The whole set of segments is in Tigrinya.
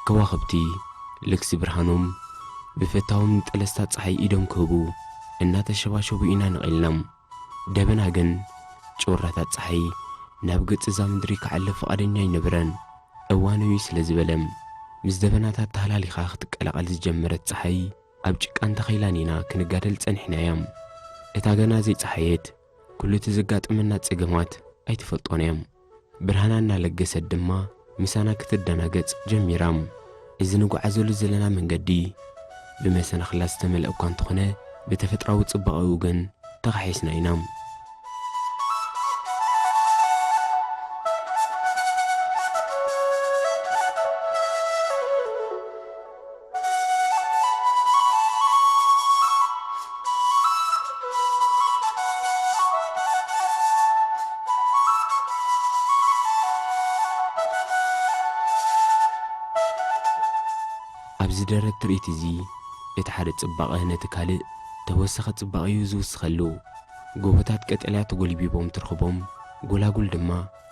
ከዋኽብቲ ልግሲ ብርሃኖም ብፈታዎም ንጠለስታ ጸሓይ ኢዶም ክህቡ እናተሸባሸቡ ኢና ነቒልና። ደበና ግን ጭውራታት ጸሓይ ናብ ገጽ እዛ ምድሪ ክዓልብ ፍቓደኛ ኣይነበረን። እዋኑ እዩ ስለ ዝበለ፣ ምስ ደበናታት ተሃላሊኻ ክትቀላቐል ዝጀመረት ጸሓይ፣ ኣብ ጭቃን ተኸይላን ኢና ክንጋደል ጸኒሕናያ። እታ ገና ዘይጸሓየት፣ ኩሉ እቲ ዘጋጠመና ጸገማት ኣይትፈልጦን እያ። ብርሃና እናለገሰት ድማ ምሳና ክትደናገጽ ጀሚራ። እዚ ንጓዓዘሉ ዘለና መንገዲ ብመሰናኽላት ዝተመልአ እኳ እንተኾነ፣ ብተፈጥሮኣዊ ጽባቐኡ ግን ተኻሒስና ኢና። ኣብዚ ደረት ትርኢት እዚ፣ እቲ ሓደ ጽባቐ ነቲ ካልእ ተወሳኺ ጽባቐ እዩ ዝውስኸሉ። ጎቦታት ቀጠልያ ተጎልቢቦም ትርኽቦም፣ ጎላጉል ድማ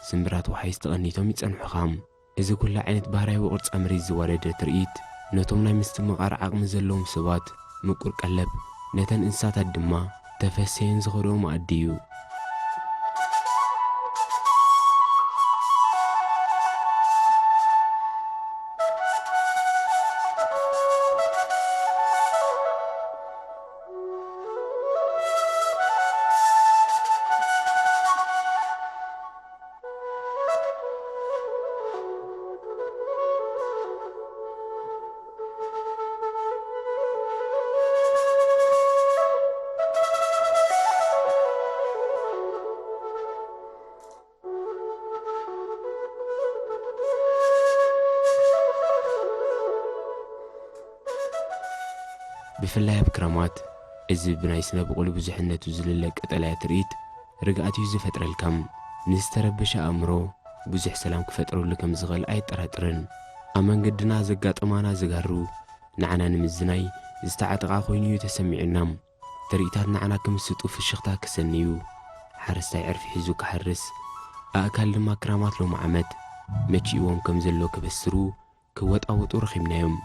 ስምብራት ወሓይዝ ተቐኒቶም ይጸንሑኻ። እዚ ኩሉ ዓይነት ባህርያዊ ቅርጻ መሬት ዝዋደደ ትርኢት፣ ነቶም ናይ ምስትምቓር ዓቕሚ ዘለዎም ሰባት ምቁር ቀለብ፣ ነተን እንስሳታት ድማ ተፈሰየን ዝኸድኦ መኣዲ እዩ። ብፍላይ ኣብ ክረማት፣ እዚ ብናይ ስነ ብቑል ብዙሕነቱ ዝልለ ቀጠልያ ትርኢት፣ ርግኣት እዩ ዝፈጥረልካ። ንዝተረበሸ ኣእምሮ ብዙሕ ሰላም ክፈጥረሉ ከም ዝኽእል ኣይጠራጥርን። ኣብ መንገድና ዘጋጠማና ዘጋሩ ንዓና ንምዝናይ ዝተዓጠቓ ኮይኑ እዩ ተሰሚዑና። ትርኢታት ንዓና ክምስጡ፣ ፍሽኽታ ክሰንዩ፣ ሓረስታይ ዕርፊ ሒዙ ክሓርስ፣ ኣእካል ድማ ክራማት ሎሚ ዓመት መቺእዎም ከም ዘሎ ከበስሩ ክወጣወጡ ረኺብናዮም።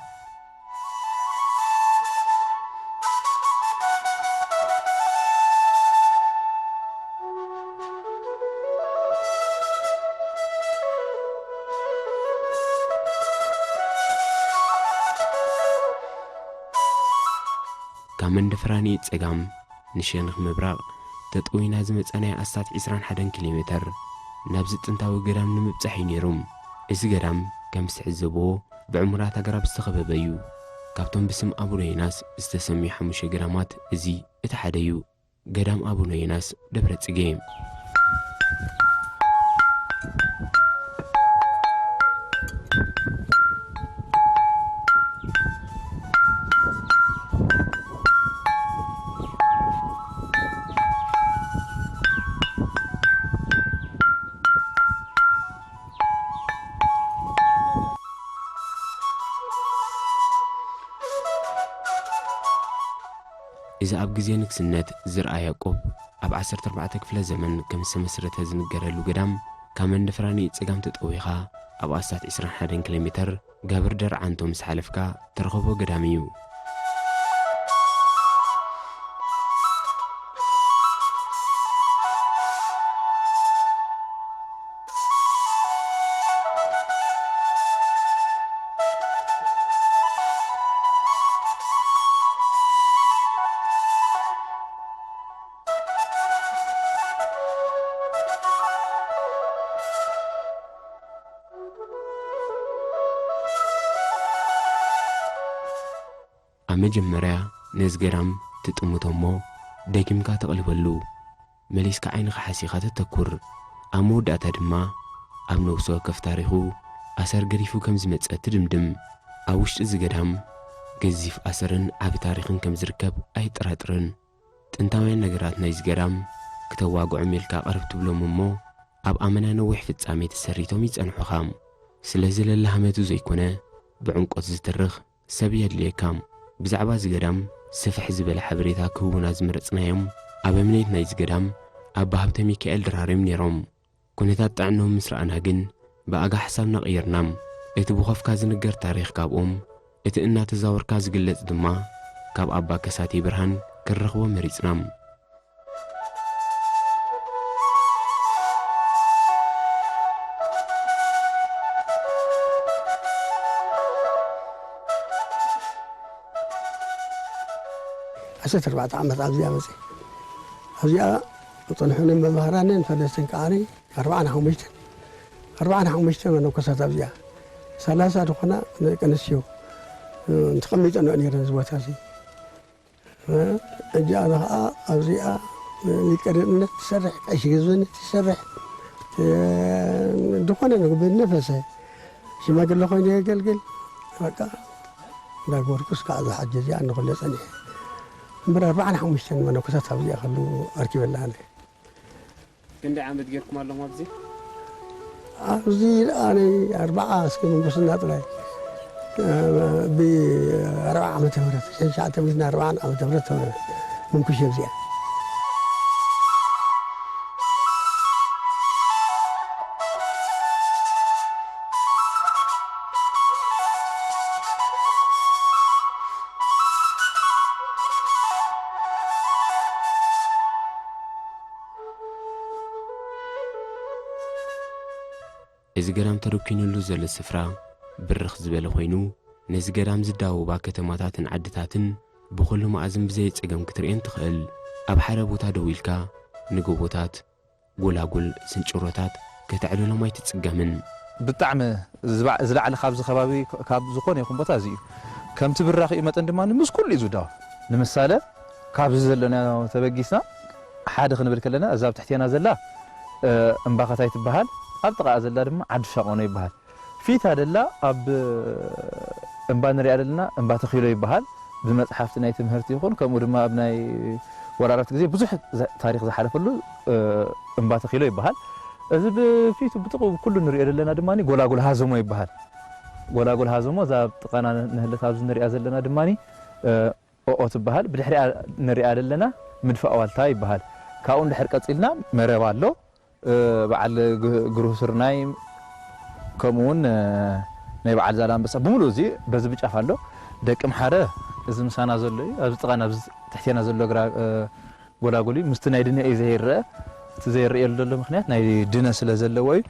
ካብ መንደፈራ ንጸጋም ንሸነኽ ምብራቕ ተጠዊና ዝመጸናያ ኣስታት ዕስራን ሓደን ኪሎ ሜተር ናብዚ ጥንታዊ ገዳም ንምብጻሕ እዩ ነይሩ። እዚ ገዳም ከም ዝተዓዘብዎ ብዕሙራት ኣግራብ ዝተኸበበ እዩ። ካብቶም ብስም ኣቡነ ዮናስ ዝተሰምዩ ሓሙሽተ ገዳማት እዚ እቲ ሓደ እዩ። ገዳም ኣቡነ ዮናስ ደብረ ጽጌ። እዚ ኣብ ግዜ ንግስነት ዘርኣ ያዕቆብ ኣብ ዓሰርተ ኣርባዕተ ክፍለ ዘመን ከም ዝተመስረተ ዝንገረሉ ገዳም፣ ካብ መንደፈራ ንጸጋም ተጠዊኻ ኣብ ኣስታት ዕስራን ሓደን ኪሎ ሜተር ጋብር ደርዓንቶ ምስ ሓለፍካ ትረኽቦ ገዳም እዩ። ኣብ መጀመርያ ነዚ ገዳም ትጥምቶ እሞ ደጊምካ ተቕልበሉ። መሊስካ ዓይንኻ ሓሲኻ ተተኩር። ኣብ መወዳእታ ድማ ኣብ ነፍሲ ወከፍ ታሪኹ ኣሰር ገዲፉ ከም ዝመጸ ትድምድም። ኣብ ውሽጢ እዚ ገዳም ገዚፍ ኣሰርን ዓቢ ታሪኽን ከም ዝርከብ ኣይጠራጥርን። ጥንታውያን ነገራት ናይዚ ገዳም ክተዋግዖም ኢልካ ቅርብ ትብሎም እሞ ኣብ ኣመና ነዊሕ ፍጻሜ ተሰሪቶም ይጸንሑኻ። ስለዚ ለላህመቱ ዘይኮነ ብዕምቆት ዝትርኽ ሰብ የድልየካ። ብዛዕባ እዚ ገዳም ስፍሕ ዝበለ ሓበሬታ ክህቡና ዝመረጽናዮም ኣበምኔት ናይዚ ገዳም ኣባ ሃብተ ሚካኤል ድራር እዮም ነይሮም። ኩነታት ጥዕኖም ምስ ረኣና ግን ብኣጋ ሓሳብና ቀይርና። እቲ ብኾፍካ ዝንገር ታሪኽ ካብኦም፣ እቲ እናተዛወርካ ዝግለጽ ድማ ካብ ኣባ ከሳቴ ብርሃን ክንረኽቦ መሪጽና። ዓሰርተ ኣርባዕተ ዓመት ኣብዚኣ መፅእ። ኣብዚኣ ዝፀንሑኒ መምህራንን ፈለስትን ከዓኒ ኣርባዓን ሓሙሽተን፣ ኣርባዓን ሓሙሽተን መነኮሳት ኣብዚኣ፣ ሰላሳ ዝኾና ደቂ ኣንስትዮ፣ እ፣ ተቐሚጠንኦ ነይረን እዚ ቦታ እዚ። እ፣ ሕጂ ኣነ ኸዓ ኣብዚኣ ሊቀ ርዕነት ትሰርሕ፣ ቀሺ ግዝብነት ትሰርሕ፣ እ፣ ዝኾነ ነገር ብነፈሰ ሽማግለ ኮይኑ የገልግል። በቃ እንዳገበርኩስ ከዓ እዛ ሕጂ እዚኣ እንክሎ ጸኒሐ። እምበር ኣርባዓን ሓሙሽተን መነኮሳት ኣብዚኣ ከለዉ ኣርኪበላ ኣነ። ክንደይ ዓመት ጌርኩም ኣለኹም ኣብዚ? ኣብዚ ኣነ ኣርባዓ እስከ ምንኩስና ጥራይ፣ እ፣ ብኣርብዓ ዓመተ ምህረት፣ ሽሕን ትሽዓተ ሚእትን ኣርብዓን ዓመተ ምህረት ምንኩሽ እየ ኣብዚኣ። እዚ ገዳም ተደኲንሉ ዘሎ ስፍራ ብርኽ ዝበለ ኮይኑ፣ ነዚ ገዳም ዝዳወባ ከተማታትን ዓድታትን ብኹሉ መኣዝን ብዘይ ጸገም ክትርእየን ትኽእል። ኣብ ሓደ ቦታ ደው ኢልካ ንጎቦታት፣ ጎላጉል፣ ስንጭሮታት ከተዕልሎም ኣይትጽገምን። ብጣዕሚ ዝባ-፣ ዝለዓለ ካብዚ ከባቢ፣ ካብ ዝኾነ ይኹን ቦታ እዚ እዩ። ከምቲ ብራኺኡ መጠን ድማ ምስ ኩሉ እዩ ዝዳወብ። ንምሳሌ፣ ካብዚ ዘለናዮ ተበጊስና ሓደ ክንብል ከለና፣ እዛ ኣብ ትሕቴና ዘላ፣ እ፣ እምባኸታይ ትበሃል፣ ኣብ ጥቓኣ ዘላ ድማ ዓዲ ሻቆኖ ይበሃል። ፊታ ደላ ኣብ እምባ ንሪኣ ዘለና እምባ ተኺሎ ይበሃል። ብመጽሓፍቲ ናይ ትምህርቲ ይኹን፣ ከምኡ ድማ ኣብ ናይ ወራራት ግዜ ብዙሕ ዘ-፣ ታሪኽ ዝሓለፈሉ፣ እ፣ እምባ ተኺሎ ይበሃል። እዚ ብፊቱ ብጥቕኡ ኩሉ ንሪኦ ዘለና ድማ ጎላጉል ሃዘሞ ይበሃል። ጎላጉል ሃዘሞ፣ እዛ ኣብ ጥቓና ንህለት ኣብዚ ንሪኣ ዘለና ድማ፣ እ፣ ኦኦ ትበሃል። ብድሕሪኣ ንሪኣ ዘለና ምድፋእ ዋልታ ይበሃል። ካብኡ እንድሕር ቀጺልና መረብ ኣሎ። እ፣ በዓል ግ-፣ ግሩህ ስርናይ፣ ከምኡ እውን፣ እ፣ ናይ በዓል ዛላንበሳ ብምሉእ እዚ በዚ ብጫፍ ኣሎ። ደቂ ምሓረ፣ እዚ ምሳና ዘሎ እዩ። ኣብዚ ጥቓና፣ ኣብዚ ትሕቴና ዘሎ ግራ-፣ እ፣ ጎላጉል እዩ። ምስቲ ናይ ድነ እዩ ዘይረአ። እቲ ዘይረአየሉ ዘሎ ምኽንያት ናይ ድነ ስለ ዘለዎ እዩ።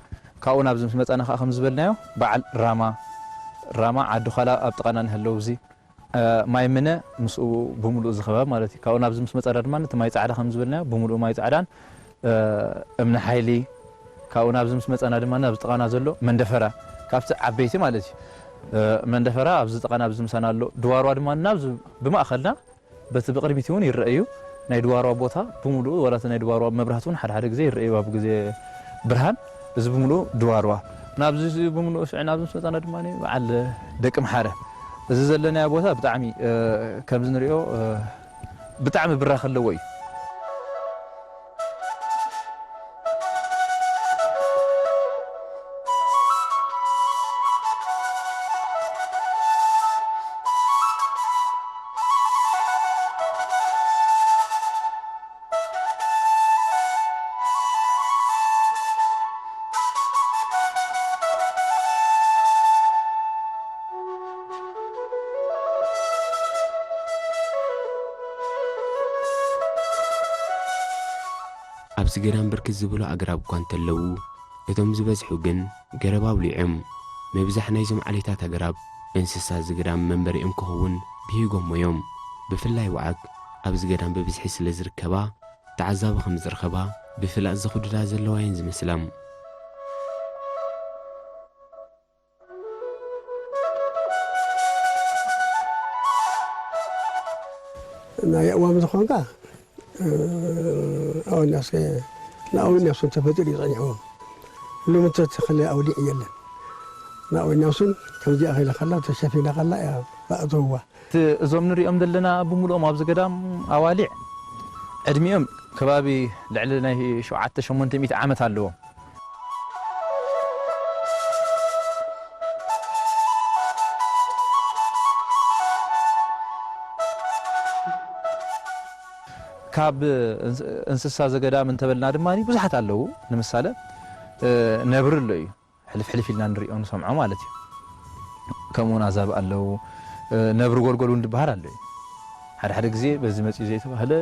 ካብኡ ናብዚ ምስ መጻና ከዓ ከም ዝበልናዮ በዓል ራማ፣ ራማ ዓዲ ዃላ ኣብ ጥቓና ንህለው እዚ እ፣ ማይ ምነ ምስኡ ብምሉኡ ዝኸበብ ማለት እዩ። ካብኡ ናብዚ ምስ መጻና ድማ እቲ ማይ ጻዕዳ ከም ዝበልናዮ ብምሉኡ ማይ ጻዕዳን፣ እ፣ እምኒ ሓይሊ፣ ካብኡ ናብዚ ምስ መጻና ድማ ኣብዚ ጥቓና ዘሎ መንደፈራ፣ ካብቲ ዓበይቲ ማለት እዩ። እ፣ መንደፈራ ኣብዚ ጥቓና ኣብዚ ምሳና ኣሎ። ድዋርዋ ድማ ናብዚ ብማእኸልና በቲ ብቕድሚት እውን ይረአ እዩ። ናይ ድዋርዋ ቦታ ብምሉኡ፣ ዋላ እቲ ናይ ድዋርዋ መብራህቲ እውን ሓደ ሓደ ግዜ ይረአ እዩ ኣብ ግዜ ብርሃን። እዚ ብምሉኡ ድዋርዋ። ናብዚ እዚ ብምሉኡ ሽዕና ኣብዚ ምስ መጻና ድማ በዓል ደቂ ምሓረ። እዚ ዘለናዮ ቦታ ብጣዕሚ፣ እ፣ ከምዚ ንሪኦ፣ እ፣ ብጣዕሚ ብራኸ ኣለዎ እዩ። ኣብዚ ገዳም ብርክት ዝበሉ ኣግራብ እኳ እንተለዉ፣ እቶም ዝበዝሑ ግን ገረብ ኣብሊዖም። ምብዛሕ ናይዞም ዓሌታት ኣግራብ እንስሳ እዚ ገዳም መንበሪኦም ክኸውን ብሂጎሞ እዮም። ብፍላይ ወዓግ ኣብዚ ገዳም ብብዝሒ ስለ ዝርከባ፣ ተዓዛቢ ከም ዝረኸባ ብፍላጥ ዝኹድዳ ዘለዋ እየን ዝመስላ። ናይ ኣእዋም ዝኾንካ፣ እ፣ ኣወናስ፣ ንኣወናሱን ተፈጢሩ እዩ ጸኒሕዎ። ሎሚ እንተተኸለ ኣውሊዕ የለን። ንኣወናሱን ከምዚኣ ኸይለ ኸላ፣ ተሸፊና ኸላ እያ ተእተውዋ። እቲ፣ እዞም ንሪኦም ዘለና ብምሉኦም ኣብዚ ገዳም ኣዋሊዕ ዕድሚኦም ከባቢ ልዕሊ ናይ ሸውዓተ ሸሞንተ ሚእቲ ዓመት ኣለዎም። ካብ እንስ-፣ እንስሳ ዘገዳም እንተበልና ድማ ብዙሓት ኣለዉ። ንምሳሌ፣ እ፣ ነብሪ ኣሎ እዩ። ሕልፍ ሕልፍ ኢልና ንሪኦ ንሰምዖ ማለት እዩ። ከምኡውን ኣዛብእ ኣለዉ። ነብሪ ጎልጎል እውን ዝበሃል ኣሎ እዩ። ሓደ ሓደ ግዜ በዚ መፅኡ ዘይተባህለ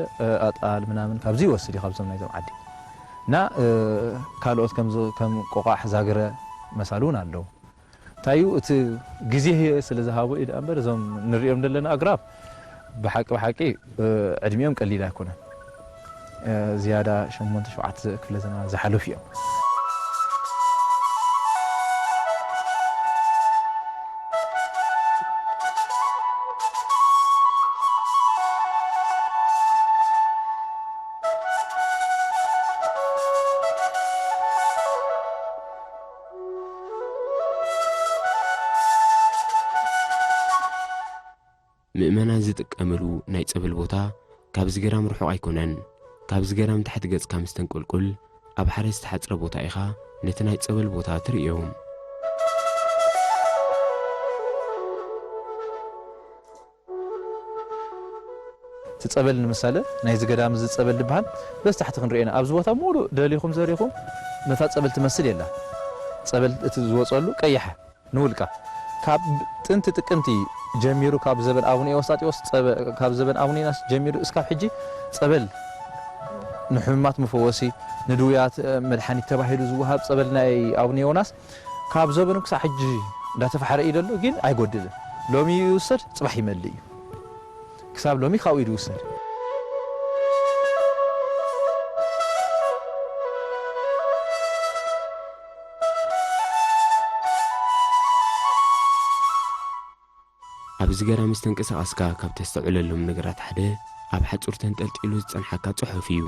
ኣጣል ምናምን ካብዚ ይወስድ እዩ፣ ካብዞም ናይዞም ዓዲ እና ካልኦት ከም ቆቋሕ ዛግረ መሳሉ እውን ኣለዉ። እንታይ እዩ እቲ ግዜ ስለ ዝሃቦ እዩ ደኣ እምበር እዞም ንሪኦም ዘለና ኣግራብ ብሓቂ ብሓቂ ዕድሚኦም ቀሊል ኣይኮነን። ዝያዳ ሸሞንተ ሸውዓተ ክፍለ ዘመናት ዝሓለፉ እዮም። ምእመናን ዝጥቀምሉ ናይ ጸበል ቦታ ካብዚ ገዳም ርሑቕ ኣይኮነን። ካብዚ ገዳም ንታሕቲ ገጽካ ምስ ተንቆልቁል፣ ኣብ ሓደ ዝተሓጽረ ቦታ ኢኻ ነቲ ናይ ጸበል ቦታ ትርእዮ። እቲ ጸበል ንምሳለ ናይዚ ገዳም እዚ ጸበል ዝበሃል በዚ ታሕቲ ክንርእየና ኣብዚ ቦታ ሙሉእ ደሊኹም ዘሪኹም ነታ ጸበል ትመስል የላ። ጸበል እቲ ዝወጸሉ ቀይሐ ንውልቃ ካብ ጥንቲ ጥቅምቲ ጀሚሩ ካብ ዘበን ኣቡነ ኤዎስጣቴዎስ ጸበ- ካብ ዘበን ኣቡነ ዮናስ ጀሚሩ እስካብ ሕጂ ጸበል ንሕሙማት መፈወሲ ንድውያት መድሓኒት ተባሂሉ ዝወሃብ ጸበል ናይ ኣቡነ ዮናስ ካብ ዘበኑ ክሳብ ሕጂ እንዳተፋሕረ እዩ ዘሎ፣ ግን ኣይጎድልን። ሎሚ ይውሰድ፣ ጽባሕ ይመልእ እዩ። ክሳብ ሎሚ ካብኡ እዩ ዝውሰድ። ኣብዚ ገዳም ዝተንቀሳቐስካ ካብ ተስተውዕለሎም ነገራት ሓደ ኣብ ሓጹር ተንጠልጢሉ ዝጸንሓካ ጽሑፍ እዩ።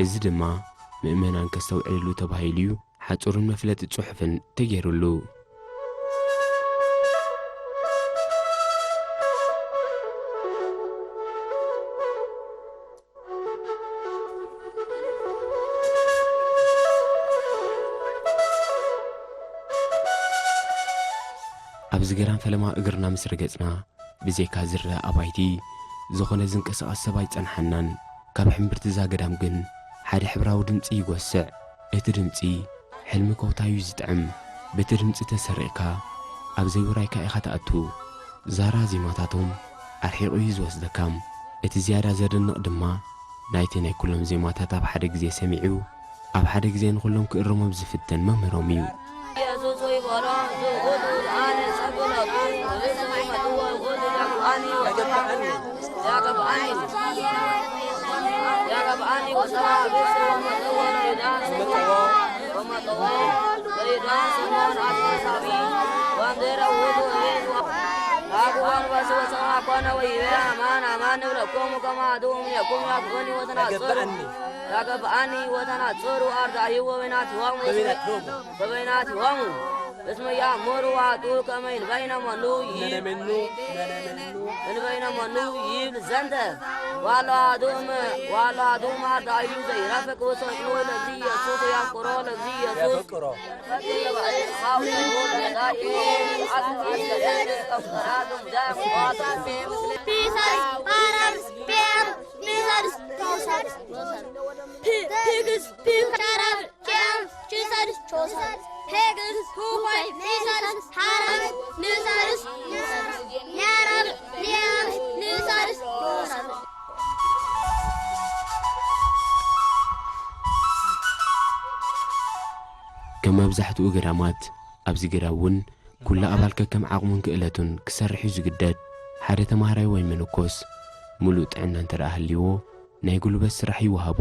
እዚ ድማ ምእመናን ከስተውዕልሉ ተባሂሉ እዩ ሓጹርን መፍለጢ ጽሑፍን ተገይሩሉ። ኣብዚ ገዳም ፈለማ እግርና ምስ ረገጽና ብዘይካ ዝረኣ ኣባይቲ ዝኾነ ዝንቀሳቐስ ሰብ ኣይጸንሓናን። ካብ ሕምብርቲ እዛ ገዳም ግን ሓደ ሕብራዊ ድምጺ ይጎስዕ። እቲ ድምጺ ሕልሚ ኮውታ እዩ ዝጥዕም። በቲ ድምጺ ተሰሪቕካ ኣብ ዘይውራይካ ኢኻ ትኣቱ። ዛራ ዜማታቶም ኣርሒቑ እዩ ዝወስደካ። እቲ ዝያዳ ዘደንቕ ድማ ናይቲ ናይ ኩሎም ዜማታት ኣብ ሓደ ግዜ ሰሚዑ ኣብ ሓደ ግዜ ንኹሎም ክእርሞም ዝፍትን መምህሮም እዩ። ኢየሱስ ሆይ በሎ፣ ዝውቱ ኣነ ጸጉለቱ፣ ዝመጥዎ ውእቱ ያግብኣኒ ወሰብኣኒ፣ ያግብኣኒ፣ ያግብኣኒ ወሰብኣ ብእሱ ወመጥዎ ለይዳ ስምዖን፣ ወመጥዎ ለይዳ ስምዖን ኣትወሳቢ፣ ወንጌረ ውእቱ እቤት ወ-፣ ኣግቦን በሱ ወሰብኣ ኮነ ወይቤ፣ ኣማን ኣማን ንብለኩም ከማቱ እምኔኩም ያግብኒ ወተናጽሩ። ያገባኣኒ ወተናጽሩ ኣርዳኢሁ በበይናቲሆሙ በበይናቲሆሙ እስመ ያእምሩ ዋጡ ከመ ይንበይነ መኑ ይብል እንበይነ መኑ ይብል ዘንተ ዋሎ አሐዱ እም ዋሎ አሐዱ እም አርዳኢሁ ዘይረፍቅ ውስኑ ለእግዚእ ኢየሱስ ያፍቅሮ ለእግዚእ ኢየሱስ Peace, Arabs, Peace, Peace, Peace, Peace, Peace, Peace, Peace, ቺሰልስ ቾሰልስ ሄግስ ሁኮይ ኒሰልስ ሃረምስ ንሰልስ ኒያረም ኒያምስ ንሰልስ ኖሰልስ ከም መብዛሕትኡ ገዳማት፣ ኣብዚ ገዳም እውን ኩሉ ኣባል ከከም ዓቕሙን ክእለቱን ክሰርሕ እዩ ዝግደድ። ሓደ ተምሃራይ ወይ መነኮስ፣ ምሉእ ጥዕና እንተ ደኣ ሃልይዎ፣ ናይ ጉልበት ስራሕ ይወሃቦ።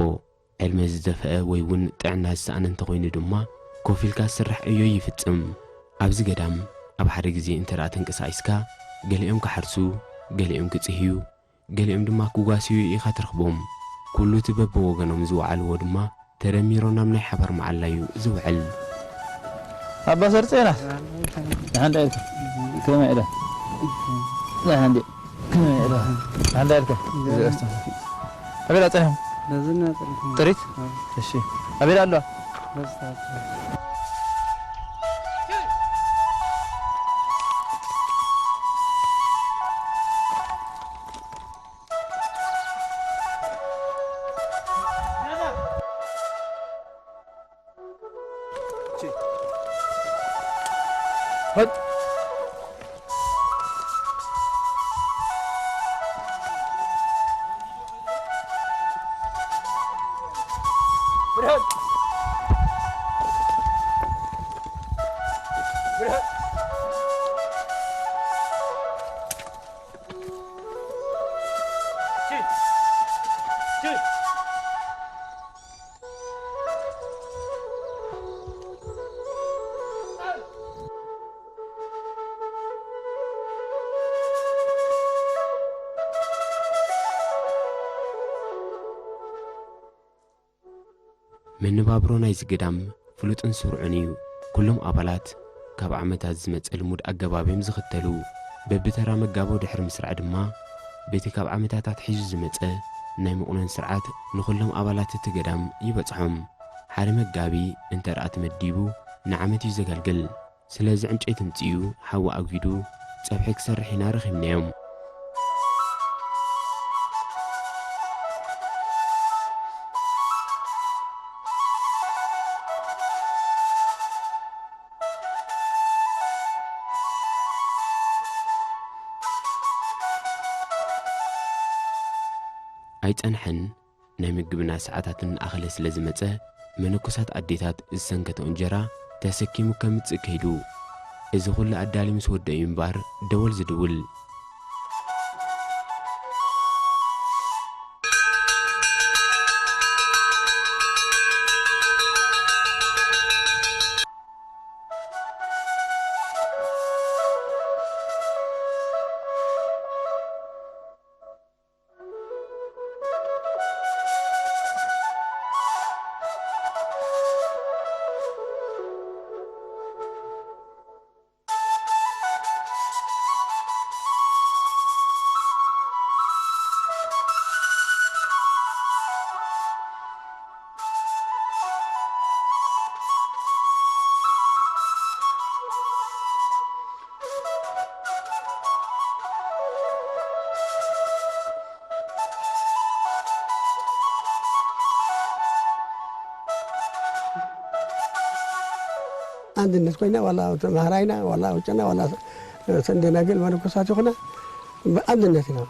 ዕድመ ዝደፍአ ወይ እውን ጥዕና ዝሰኣነ እንተኾይኑ ድማ፣ ኮፍ ኢልካ ዝስራሕ ዕዮ ይፍጽም። ኣብዚ ገዳም፣ ኣብ ሓደ ግዜ እንተ ደኣ ተንቀሳቒስካ፣ ገሊኦም ክሓርሱ፣ ገሊኦም ክጽህዩ፣ ገሊኦም ድማ ክጓስዩ ኢኻ ትረኽቦም። ኩሉ እቲ በብወገኖም ዝወዓልዎ ድማ፣ ተደሚሩ ናብ ናይ ሓባር መዓላ እዩ ዝውዕል። ኣባ ሰርጸ ዮናስ፣ ንሓንዳ ኢልካ፣ ከመይ ኢለ? ንሓንዲ፣ ከመይ ኢለ? ንሓንዳ ኢልካ፣ ኣበይ ደኣ ጸኒሕኩም? በዝና ጥሪት። ጥሪት? ኣዎ። እሺ። ኣበይ ደኣ ኣለዋ? በዝታ። መነባብሮ ናይዚ ገዳም ፍሉጥን ስሩዕን እዩ። ኩሎም ኣባላት ካብ ዓመታት ዝመጸ ልሙድ ኣገባብ እዮም ዝኽተሉ። በብተራ መጋቦ ድሕሪ ምስራዕ ድማ፣ በቲ ካብ ዓመታት ኣትሒዙ ዝመጸ ናይ ምቑናን ስርዓት ንኹሎም ኣባላት እቲ ገዳም ይበጽሖም። ሓደ መጋቢ እንተ ደኣ ተመዲቡ፣ ንዓመት እዩ ዘገልግል። ስለዚ ዕንጨይቲ ኣምጺኡ ሓዊ ኣጒዱ ጸብሒ ክሰርሕ ኢና ረኺብናዮም። ኣይጸንሐን። ናይ ምግብና ሰዓታት እናኣኸለ ስለ ዝመጸ፣ መነኮሳት ኣዴታት ዝሰንከተኦ እንጀራ ተሰኪሙ ከምጽእ ከይዱ። እዚ ኹሉ ኣዳልዩ ምስ ወደኡ እዩ እምበኣር ደወል ዝድውል። ኣንድነት ኮይና፣ ዋላ ተምሃራይና፣ ዋላ ውጭና፣ ዋላ ሰንደናግል መነኮሳት ይኹና፣ ብኣንድነት ኢና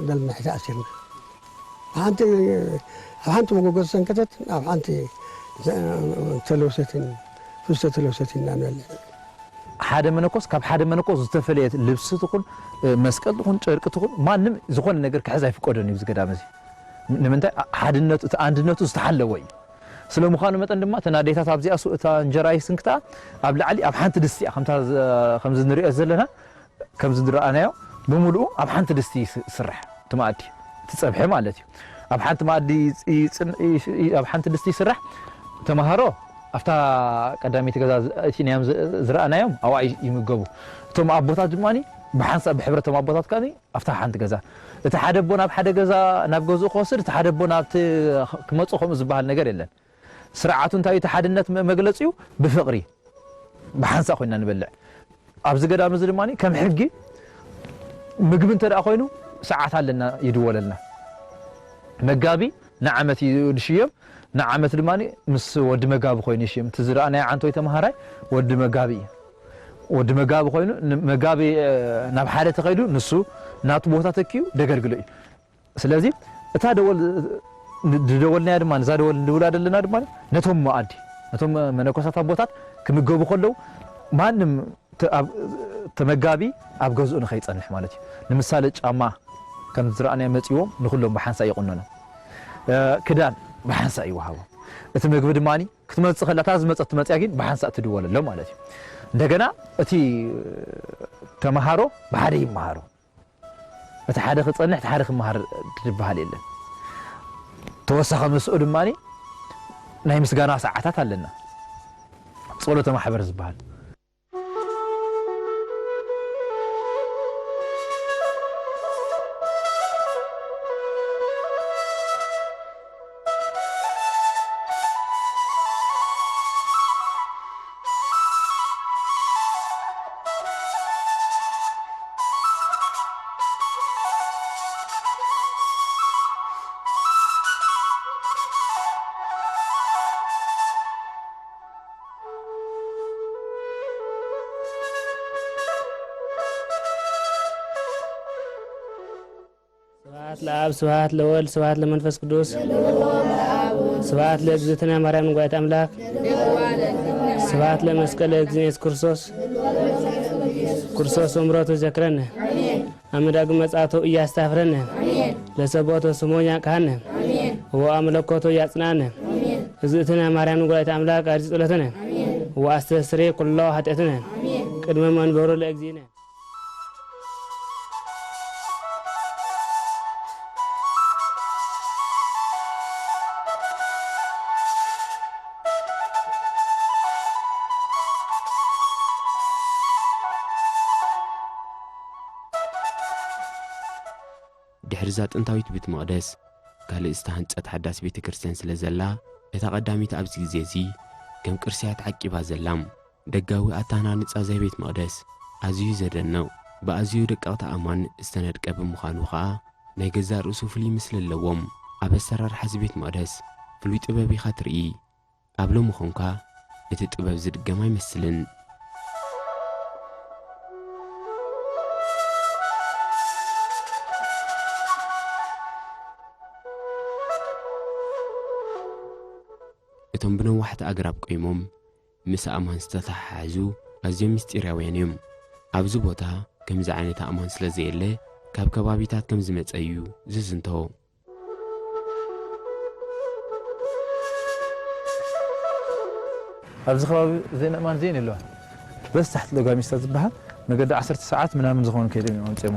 ደልምሕ ተኣሲርና። ሓንቲ፣ ኣብ ሓንቲ መጎጎ ዝሰንከተት፣ ኣብ ሓንቲ ተለውሰትን፣ ፍስተ ተለውሰትን ኢና ንበልዕ። ሓደ መነኮስ ካብ ሓደ መነኮስ ዝተፈለየ ልብሲ ትኹን፣ መስቀል ትኹን፣ ጨርቂ ትኹን፣ ማንም ዝኾነ ነገር ክሕዝ ኣይፍቀዶን እዩ እዚ ገዳም እዚ። ንምንታይ? ሓድነቱ፣ እቲ ኣንድነቱ ዝተሓለወ እዩ። ስለ ምዃኑ መጠን ድማ፣ እተን ኣዴታት ኣብዚኣ ሱ-፣ እታ እንጀራ ይስንክታ፣ ኣብ ላዕሊ ኣብ ሓንቲ ድስቲ እያ፣ ከምታ ዝ-፣ ከምዚ ንሪኦ ዘለና፣ ከምዚ ዝረኣናዮ ብምሉኡ ኣብ ሓንቲ ድስቲ ይስ-፣ ይስራሕ። እቲ መኣዲ፣ እቲ ጸብሒ ማለት እዩ። ኣብ ሓንቲ መኣዲ ይጽ-፣ ይጽን-፣ ይስ-፣ ይ-፣ ኣብ ሓንቲ ድስቲ ይስራሕ። ተምሃሮ ኣብታ ቀዳመይቲ ገዛ ዝ-፣ ኣእቲናዮም ዝ-፣ ዝረኣናዮም ኣብኣ ይ-፣ ይምገቡ። እቶም ኣቦታት ድማ ብሓንሳእ ብሕብረት፣ እቶም ኣቦታት ከኣ ኣብታ ሓንቲ ገዛ። እቲ ሓደ ኣቦ ናብ ሓደ ገዛ፣ ናብ ገዝኡ ክወስድ፣ እቲ ሓደ ኣቦ ናብቲ ኽ-፣ ክመጽእ ከምኡ ዝበሃል ነገር የለን። ስርዓቱ እንታይ እዩ? እቲ ሓድነት መ-፣ መግለጺኡ ብፍቕሪ፣ ብሓንሳእ ኮይና ንበልዕ። ኣብዚ ገዳም እዚ ድማ ከም ሕጊ ምግቢ እንተ ደኣ ኮይኑ ሰዓት ኣለና፣ ይድወለልና። መጋቢ ንዓመት እዩ ዝሽየም። ንዓመት ድማ ምስ ወዲ መጋቢ ኮይኑ ይሽየም። እቲ ዝረኣናዮ ዓንቶይ ተምሃራይ ወዲ መጋቢ እዩ። ወዲ መጋቢ ኮይኑ፣ ን-፣ መጋቢ፣ እ፣ ናብ ሓደ ተኸይዱ፣ ንሱ ናቱ ቦታ ተኪኡ ደገልግሎ እዩ። ስለዚ እታ ደወል፣ ን-፣ ዝደወልናያ ድማ፣ ነዛ ደወል ንድውላ ዘለና ድማ ነቶም መኣዲ፣ ነቶም መነኮሳት ኣቦታት ክምገቡ ከለዉ፣ ማንም ተ-፣ ኣብ-፣ ተመጋቢ ኣብ ገዝኡ ንኸይጸንሕ ማለት እዩ። ንምሳሌ ጫማ ከም ዝረኣናዮ መጺዎም ንኹሎም ብሓንሳእ ይቑነኖም። እ፣ ክዳን ብሓንሳእ ይወሃቦም። እቲ ምግቢ ድማ ክትመጽእ ከላ፣ እታ ዝመጸት መጽያ ግን ብሓንሳእ ትድወለሎም ማለት እዩ። እንደገና እቲ ተመሃሮ ብሓደ ይመሃሮ። እቲ ሓደ ክጸንሕ፣ እቲ ሓደ ክመሃር ዝበሃል የለን። ተወሳኺ ምስኡ ድማ ናይ ምስጋና ሰዓታት ኣለና። ጸሎተ ማሕበር ዝበሃል። ስብሐት ለአብ፣ ስብሐት ለወልድ፣ ስብሐት ለመንፈስ ቅዱስ። ስብሐት ለእግዝእትነ ማርያም ንጓይት ኣምላክ። ስብሐት ለመስቀል ለእግዚእነ ኢየሱስ ክርስቶስ። ክርስቶስ ወምረቱ ዘክረነ። ኣብ መዳግም መጻቱ እያስታፍረነ። ለሰቦተ ስሞ ያቅሃነ። ወአምለኮቶ ያጽናነ። እግዝእትነ ማርያም ንጓይት ኣምላክ ኣርዚ ጸሎተነ። ወአስተስሬ ኩሎ ኃጢአትነ። ቅድመ መንበሩ ለእግዚእነ። ድሕሪ እዛ ጥንታዊት ቤት መቕደስ፣ ካልእ ዝተሃንጸት ሓዳስ ቤተ ክርስቲያን ስለ ዘላ፣ እታ ቀዳሚት ኣብዚ ግዜ እዚ ከም ቅርሲ እያ ተዓቂባ ዘላ። ደጋዊ ኣተሃናንጻ እዚ ቤት መቕደስ ኣዝዩ ዘደንቕ፣ ብኣዝዩ ደቀቕቲ ኣእማን ዝተነድቀ ብምዃኑ ኸኣ፣ ናይ ገዛእ ርእሱ ፍሉይ ምስሊ ኣለዎም። ኣብ ኣሰራርሓ እዚ ቤት መቕደስ ፍሉይ ጥበብ ኢኻ ትርኢ። ኣብ ሎሚ ኾንካ እቲ ጥበብ ዝድገም ኣይመስልን። እቶም ብነዋሕቲ ኣግራብ ቆይሞም ምስ ኣእማን ዝተተሓሓዙ ኣዝዮም ምስጢራውያን እዮም። ኣብዚ ቦታ ከምዚ ዓይነት ኣእማን ስለ ዘየለ፣ ካብ ከባቢታት ከም ዝመጸ እዩ ዝዝንቶ። ኣብዚ ከባቢ ዘይን ኣእማን ዘይን የለዋን። በስ ታሕቲ ለጋሚስታ ዝበሃል መገዲ ዓሰርተ ሰዓት ምናምን ዝኾኑ ከይዶም እዮም ኣምፅኦሞ።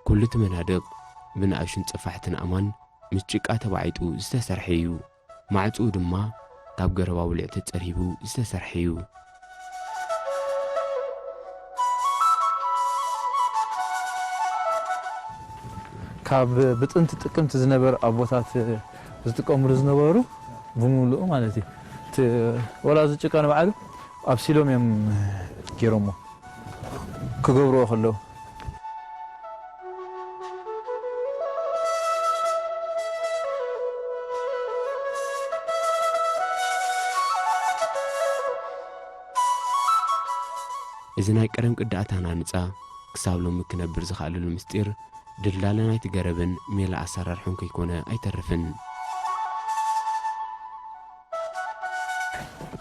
ኩሉ እቲ መናድቕ ብንኣሽቱን ጸፋሕትን ኣእማን ምስ ጭቃ ተባዒጡ ዝተሰርሐ እዩ። ማዕጽኡ ድማ ካብ ገረብ ኣውሊዕ ተጸሪቡ ዝተሰርሐ እዩ። ካብ ብጥንቲ ጥቅምቲ ዝነበረ ኣቦታት ዝጥቀምሉ ዝነበሩ ብምሉኡ ማለት እዩ። እቲ ወላ እዚ ጭቃ ንባዕሉ ኣብ ሲሎም እዮም ገይሮሞ ክገብርዎ ከለዉ። እዚ ናይ ቀደም ቅዲ ኣተሃናንጻ ክሳብ ሎሚ ክነብር ዝኸኣለሉ ምስጢር ድልዳለ ናይቲ ገረብን ሜላ ኣሰራርሕኡን ከይኮነ ኣይተርፍን።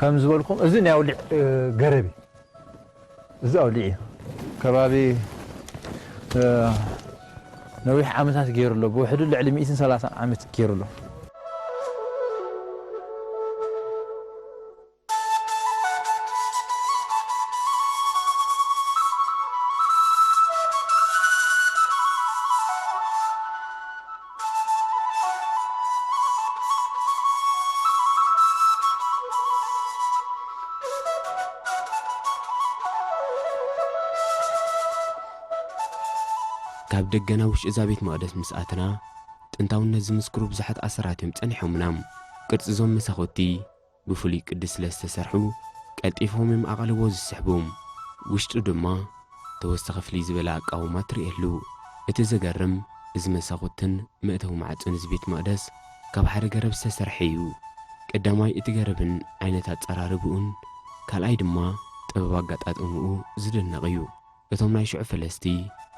ከም ዝበልኩም እዚ ናይ ኣውሊዕ፣ እ፣ ገረብ እዩ። እዚ ኣውሊዕ እዩ። ከባቢ፣ እ፣ ነዊሕ ዓመታት ገይሩ ኣሎ። ብውሕዱ ልዕሊ ሚእትን ሰላሳን ዓመት ገይሩ ኣሎ። ካብ ደገ ናብ ውሽጢ እዛ ቤት መቕደስ ምስ ኣተና፣ ጥንታውነት ዝምስክሩ ብዙሓት ኣሰራት እዮም ጸኒሖምና። ቅርጺ እዞም መሳኹቲ ብፍሉይ ቅዲ ስለ ዝተሰርሑ፣ ቀልጢፎም እዮም ኣቓልቦ ዝስሕቡ። ውሽጡ ድማ ተወሳኺ ፍልይ ዝበለ ኣቃውማ ትርእየሉ። እቲ ዘገርም፣ እዚ መሳኹትን መእተዊ ማዕጾን እዚ ቤት መቕደስ ካብ ሓደ ገረብ ዝተሰርሐ እዩ። ቀዳማይ እቲ ገረብን ዓይነት ኣጸራርብኡን፣ ካልኣይ ድማ ጥበብ ኣጋጣጥምኡ ዝድነቕ እዩ። እቶም ናይ ሽዑ ፈለስቲ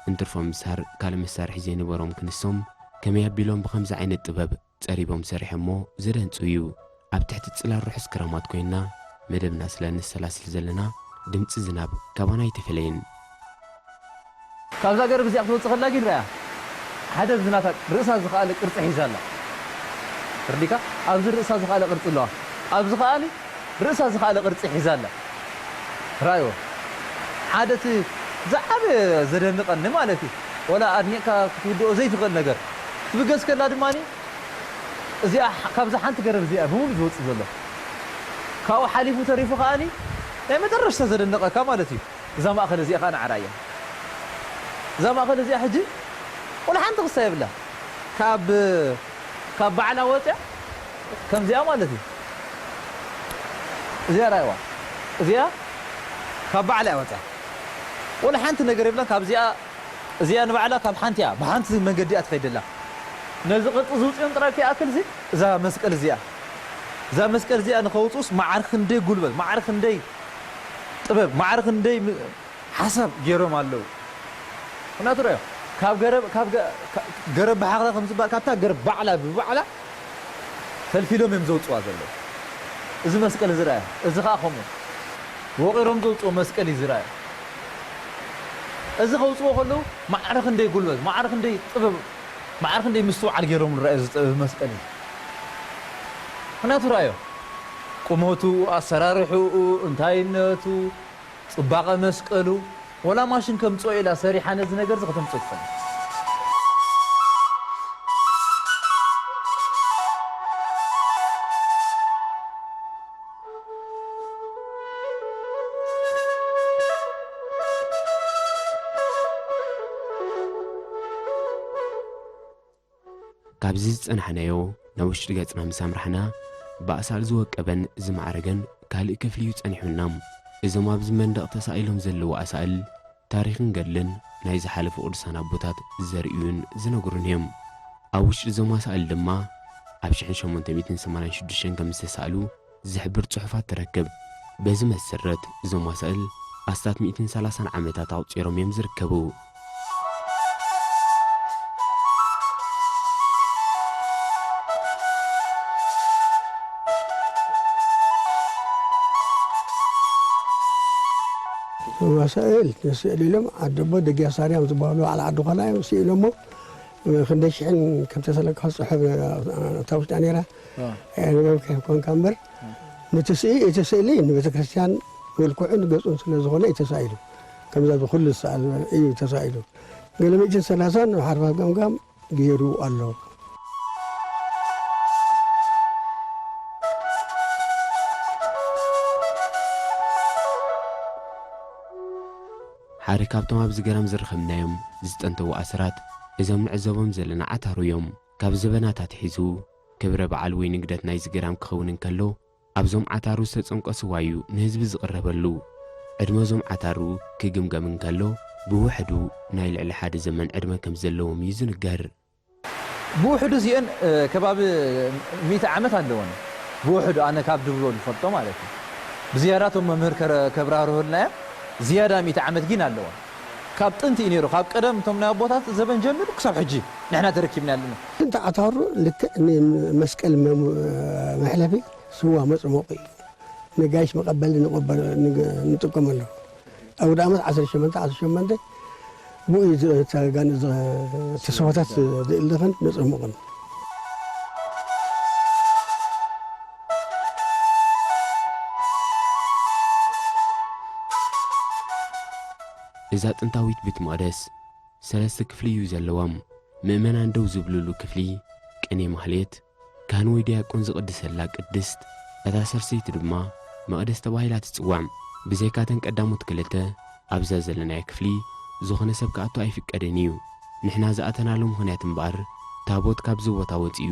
እንትርፎም ምሳር ካልእ መሳርሒ ዘይነበሮም ክንሶም፣ ከመይ ኣቢሎም ብኸምዚ ዓይነት ጥበብ ጸሪቦም ሰሪሖሞ ዘደንጹ እዩ። ኣብ ትሕቲ ጽላል ርሑስ ክራማት ኮይንና መደብና ስለ ነሰላስል ዘለና፣ ድምጺ ዝናብ ካባና ኣይተፈለየን። ካብዛ ገረብ እዚኣ ክትወጽእ ከላ ግን ርኣያ፣ ሓደ እዚ ናታ ርእሳ ዝኸኣለ ቅርጺ ሒዛ ኣላ። ተረዲካ? ኣብዚ ርእሳ ዝኸኣለ ቅርጺ ኣለዋ። ኣብዚ ከኣኒ ርእሳ ዝኸኣለ ቅርጺ ሒዛ ኣላ። ራእይዎ። ሓደ እቲ ዝዓበየ ዘደንቐኒ ማለት እዩ። ወላ ኣድኒቕካ ክትውድኦ ዘይትኽእል ነገር። ክትብገስ ከላ ድማኒ እዚኣ ሕ-፣ ካብዛ ሓንቲ ገረብ እዚኣ ብምሉእ ዝወጽእ ዘሎ። ካብኡ ሓሊፉ ተሪፉ ከኣኒ ናይ መጨረሽታ ዘደንቐካ ማለት እዩ። እዛ ማእከል እዚኣ ከኣ ንዓራ እያ። እዛ ማእከል እዚኣ ሕጂ ወላ ሓንቲ ክሳ የብላ። ካብ፣ ካብ ባዕላ ወጽያ ከምዚኣ ማለት እዩ። እዚኣ ራእይዋ። እዚኣ ካብ ባዕላ እያ ወጽያ። ወላ ሓንቲ ነገር የብላን። ካብ እዚኣ፣ እዚኣ ንባዕላ ካብ ሓንቲ እያ፣ ብሓንቲ መንገዲ እያ ትኸይድ ዘላ። ነዚ ቅርጺ ዝውጽኦም ጥራይ ከይኣክል እዚ፣ እዛ መስቀል እዚኣ፣ እዛ መስቀል እዚኣ ንኸውጽኡስ ማዕረ ክንደይ ጉልበት፣ ማዕረ ክንደይ ጥበብ፣ ማዕረ ክንደይ ም-፣ ሓሳብ ገይሮም ኣለዉ። ምኽንያቱ ርኣዮ፣ ካብ ገረብ፣ ካብ ገ-፣ ካ-፣ ገረብ ብሓኽላ ከም ዝበሃል፣ ካብታ ገረብ ባዕላ ብባዕላ ፈልፊሎም እዮም ዘውፅዋ ዘለዉ። እዚ መስቀል እዚ ረኣያ፣ እዚ ከዓ ከምኡ ወቒሮም ዘውፅዎ መስቀል እዩ ዝረኣያ። እዚ ከውፅዎ ከለዉ ማዕረ ክንደይ ጉልበት፣ ማዕረ ክንደይ ጥበብ፣ ማዕረ ክንደይ ምስትውዓል ገይሮም ዝረኣዩ እዚ ጥበብ መስቀል እዩ። ምክንያቱ ረኣዮ፣ ቁመቱ፣ ኣሰራርሕኡ፣ እንታይነቱ፣ ፅባቐ መስቀሉ፣ ወላ ማሽን ከምፅኦ ኢላ ሰሪሓ ነዚ ነገር እዚ ከተምፅኦ ትኽእል። ካብዚ ዝጸናሕናዮ ናብ ውሽጢ ገጽና ምስ ኣምራሕና፣ ብኣሳእል ዝወቀበን ዝማዕረገን ካልእ ክፍሊ እዩ ጸኒሑና። እዞም ኣብዚ መንደቕ ተሳኢሎም ዘለዉ ኣሳእል፣ ታሪኽን ገድልን ናይ ዝሓለፉ ቅዱሳን ኣቦታት ዘርእዩን ዝነግሩን እዮም። ኣብ ውሽጢ እዞም ኣሳእል ድማ፣ ኣብ ሽሕን ሸሞንተ ሚእትን ሰማንያን ሽዱሽተን ከም ዝተሳእሉ ዝሕብር ጽሑፋት ትረክብ። በዚ መሰረት፣ እዞም ኣሳእል ኣስታት ሚእትን ሰላሳን ዓመታት ኣቑጺሮም እዮም ዝርከቡ። ኣሳእል ስእሊ ኢሎም ዓደቦ ደግያስ ኣርያም ዝበሃሉ በዓል ዓዲ ኾላ እዮም ስኢሎሞ። ክንደይ ሽሕን ከም ተሰለካ ዝፅሑፍ እታ ውሽጣ ነይራ። ኣዎ። ኣየንበብካን ኮንካ እምበር፣ ነቲ ስኢ-፣ እቲ ስእሊ ንቤተ ክርስቲያን መልክዑን ገጹን ስለ ዝኾነ እዩ ተሳኢሉ። ከምዛ ብኹሉ ዝሰኣል እዩ ተሳኢሉ። ገለ ሚእትን ሰላሳን ሓርፋፍ ገምጋም ገይሩ ኣሎ። ሓደ ካብቶም ኣብዚ ገዳም ዝረኸብናዮም ዝጠንተዉ ኣስራት እዞም ንዕዘቦም ዘለና ዓታሩ እዮም። ካብ ዘበናት ኣትሒዙ ክብረ በዓል ወይ ንግደት ናይዚ ገዳም ክኸውን እንከሎ፣ ኣብዞም ዓታሩ ዝተጸምቀ ስዋ እዩ ንህዝቢ ዝቕረበሉ። ዕድመ እዞም ዓታሩ ክግምገም እንከሎ፣ ብውሕዱ ናይ ልዕሊ ሓደ ዘመን ዕድመ ከም ዘለዎም እዩ ዝንገር። ብውሕዱ እዚአን፣ እ፣ ከባቢ ሚእቲ ዓመት ኣለወን። ብውሕዱ ኣነ ካብ ድብሎ ዝፈልጦ ማለት እዩ። ብዝያዳ እቶም መምህር ከረ-፣ ከብራርሁልና እዮም። ዝያዳ ሚእቲ ዓመት ግን ኣለወን። ካብ ጥንቲ እዩ ነይሩ። ካብ ቀደም እቶም ናይ ኣቦታት ዘበን ጀሚሩ ክሳብ ሕጂ ንሕና ተረኪብና ኣለና። ጥንቲ ዓታሩ ልክዕ ንመስቀል መሙ-፣ መሕለፊ ስዋ መጽሞቒ እዩ። ነጋይሽ መቐበሊ ንቕበል-፣ ንግ-፣ ንጥቀመሉ። ኣውደ ዓመት ዓሰርተ ሸሞንተ፣ ዓሰርተ ሸሞንተ ብኡ እዩ ዝ-፣ ተጋን-፣ ዝ-፣ ተስፋታት ዝእልኽን ነጽምቕን። እዛ ጥንታዊት ቤት መቕደስ ሰለስተ ክፍሊ እዩ ዘለዋ። ምእመናን ደው ዝብልሉ ክፍሊ ቅኔ ማህሌት፣ ካህን ወይ ዲያቆን ዝቕድሰላ ቅድስት፣ እታ ሰርሰይቲ ድማ መቕደስ ተባሂላ ትጽዋዕ። ብዘይካተን ቀዳሞት ክልተ፣ ኣብዛ ዘለናያ ክፍሊ ዝኾነ ሰብ ክኣቱ ኣይፍቀድን እዩ። ንሕና ዝኣተናሉ ምኽንያት እምበኣር፣ ታቦት ካብዚ ቦታ ወጺኡ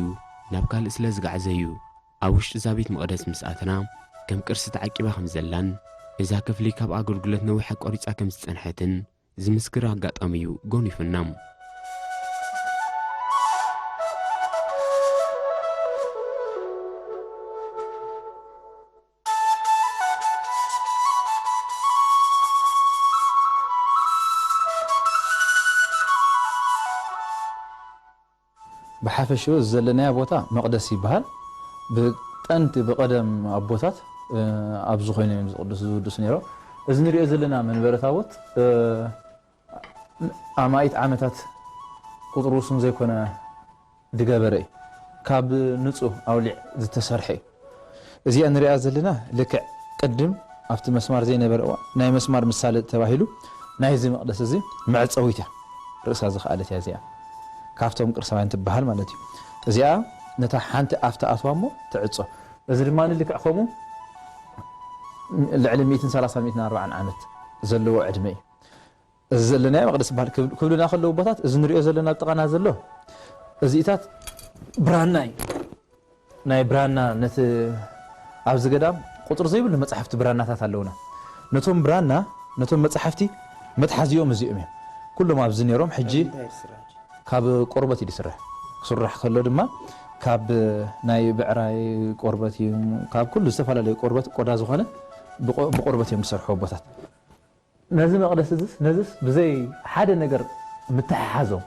ናብ ካልእ ስለ ዝጋዕዘ እዩ። ኣብ ውሽጢ እዛ ቤት መቕደስ ምስ ኣተና፣ ከም ቅርሲ ተዓቂባ ከም ዘላን፣ እዛ ክፍሊ ካብ ኣገልግሎት ነዊሕ ኣቋሪጻ ከም ዝጸንሐትን፣ ዝምስክር ኣጋጣሚ እዩ ጎኒፉና። ብሓፈሽኡ ዘለናዮ ቦታ መቕደስ ይበሃል። ብጠንቲ ብቐደም ኣቦታት፣ እ፣ ኣብዚ ኮይኖም እዮም ዝቕድሱ ዝውድሱ ነይሮም። እዚ ንሪኦ ዘለና መንበረ ታቦት፣ እ፣ ኣማኢት ዓመታት ቁጽሪ ውሱን ዘይኮነ ዝገበረ እዩ። ካብ ንጹህ ኣውሊዕ ዝተሰርሐ እዩ። እዚኣ ንሪኣ ዘለና ልክዕ ቅድም ኣብቲ መስማር ዘይነበረ እዋን ናይ መስማር ምሳሌ ተባሂሉ ናይዚ መቕደስ እዚ መዕጸዊት እያ። ርእሳ ዝኸኣለት እያ እዚኣ። ካብቶም ቅርሳውያን ትበሃል ማለት እዩ። እዚኣ ነታ ሓንቲ ኣፍ ትኣትዋ እሞ ትዕጾ። እዚ ድማ ልክዕ ከምኡ ልዕሊ ሚእትን ሰላሳን ሚእትን ኣርባዓን ዓመት ዘለዎ ዕድመ እዩ። እዚ ዘለናዮ መቕደስ ዝበሃል ክብ-፣ ክብሉና ከለዉ ኣቦታት፣ እዚ ንሪኦ ዘለና ኣብ ጥቓና ዘሎ እዚኢታት ብራና እዩ። ናይ ብራና ነቲ ኣብዚ ገዳም ቁጽሪ ዘይብሉ መጻሕፍቲ ብራናታት ኣለዉና። ነቶም ብራና፣ ነቶም መጻሕፍቲ መትሓዚኦም እዚኦም እዮም። ኩሎም ኣብዚ ነይሮም፣ ሕጂ ካብ ቆርበት እዩ ዝስራሕ። ክስራሕ ከሎ ድማ ካብ ናይ ብዕራይ ቆርበት እዩ፣ ካብ ኩሉ ዝተፈላለዩ ቆርበት ቆዳ ዝኾነ ብቆ-፣ ብቆርበት እዮም ዝሰርሑ ኣቦታት። ነዚ መቕደስ እዝስ ነዝስ ብዘይ ሓደ ነገር ምትሕሓዞም